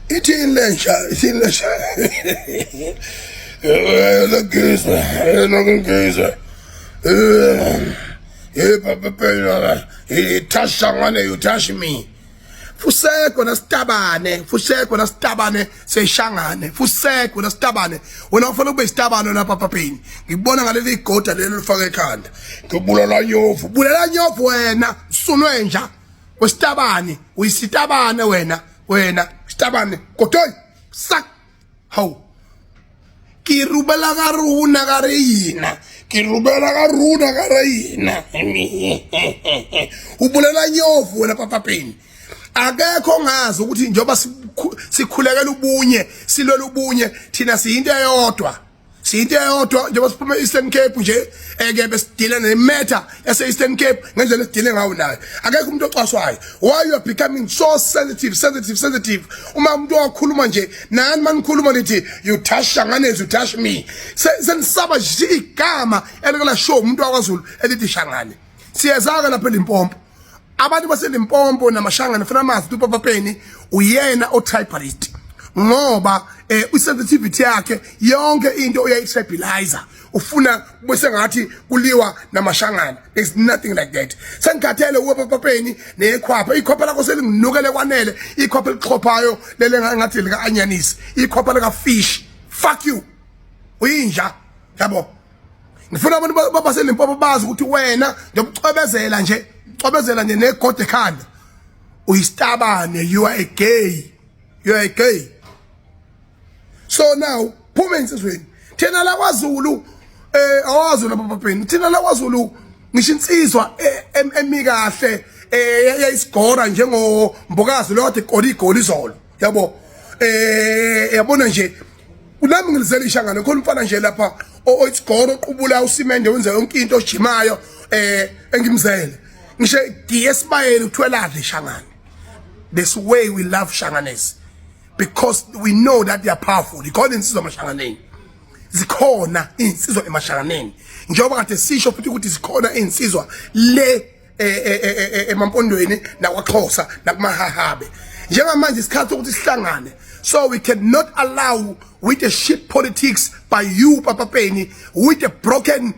Ithini lenja, ithini lenja. Lokizwe, lokizwe. Eh papa phela, touch ngane, you touch me. Fuseko nasitabane, fuseko nasitabane seshangane, fuseko nasitabane. Wena ufuna ube isitabane lapha papeni. Ngikubona ngaleli igoda leli olifaka ekhanda. Ngibulala nyovu, bulala nyovu wena, sunwenja. Wesitabane, uyisitabane wena, wena sitabane. Godoy, sak. Hawu. Ke rubela ka rona ka re yina. Ke rubela ka rona ka re yina. Ubulela nyovu wena papa Peni. Akekho ongazi ukuthi njengoba sikhulekela ubunye, silwela ubunye, thina siyinto eyodwa. Siyinto eyodwa njengoba siphuma e-Eastern Cape nje eke besidile nemetha yase-Eastern Cape ngendlela esidile ngawo nayo. Akekho umuntu ocwaswayo. Why you are becoming so sensitive, sensitive, sensitive? Uma umuntu wakhuluma nje nani manikhuluma nithi you touch Shanganes, you touch me. Senisaba nje igama elikela show umuntu wakwaZulu elithi Shangane. Siyezaka lapha eLimpopo. Abantu baseLimpopo namashangane funa amazi uPapa Penny uyena o-tribalist ngoba i-sensitivity yakhe yonke into uyayi-tribalizer, ufuna bese ngathi kuliwa namashangana. There's nothing like that. Sengikhathele uwe Papa Penny nekhwapha, ikhwapha lakho selinginukele kwanele, ikhwapha elixhophayo lele ngathi lika anyanisi, ikhwapha lika fish. Fuck you, uyinja yabo. Ngifuna abantu baseLimpopo bazi ukuthi wena ngiyokucwebezela nje, cwebezela nje negode ekhanda, uyisitabane. You are a gay, you are a gay. So now phuma insizweni. Thina la kwaZulu awazi lapha papeni, thina la kwaZulu ngisho insizwa emi kahle yayisigora njengombokazi lo kade igoli igoli izolo yabo. Yabona nje nami ngilizela ishangane khona umfana nje lapha oyisigoro oqubula usimende wenza yonke into ojimayo engimzele ngisho DSbayeni kuthiwa ladle ishangane. This way we love Shanganes because we know that they are powerful. Ikhona insizwa emashanganeni, zikhona insizwa emashanganeni njengoba kade sisho futhi ukuthi zikhona insizwa le emampondweni nakwaXhosa nakumahahabe. Njengamanje isikhathi sokuthi sihlangane, so we cannot allow with the ship politics by you Papa Penny with the broken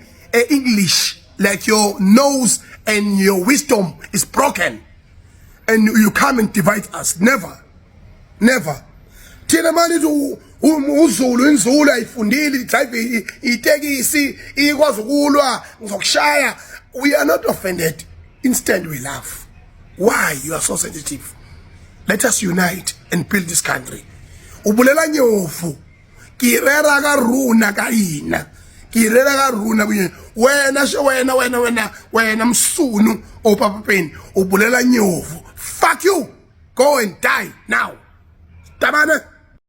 English, like your nose and your wisdom is broken and you come and divide us. Never, never. Thina manje uZulu inzulu ayifundile, drive itekisi, ikwazi ukulwa, ngizokushaya. We are not offended, instead we laugh. Why you are so sensitive? Let us unite and build this country. Ubulela nyofu ke rera ka rona ka ina ke rera ka rona kunye wena wena wena wena wena msunu opapa Penny ubulela nyovu. Fuck you, go and die now, tabane.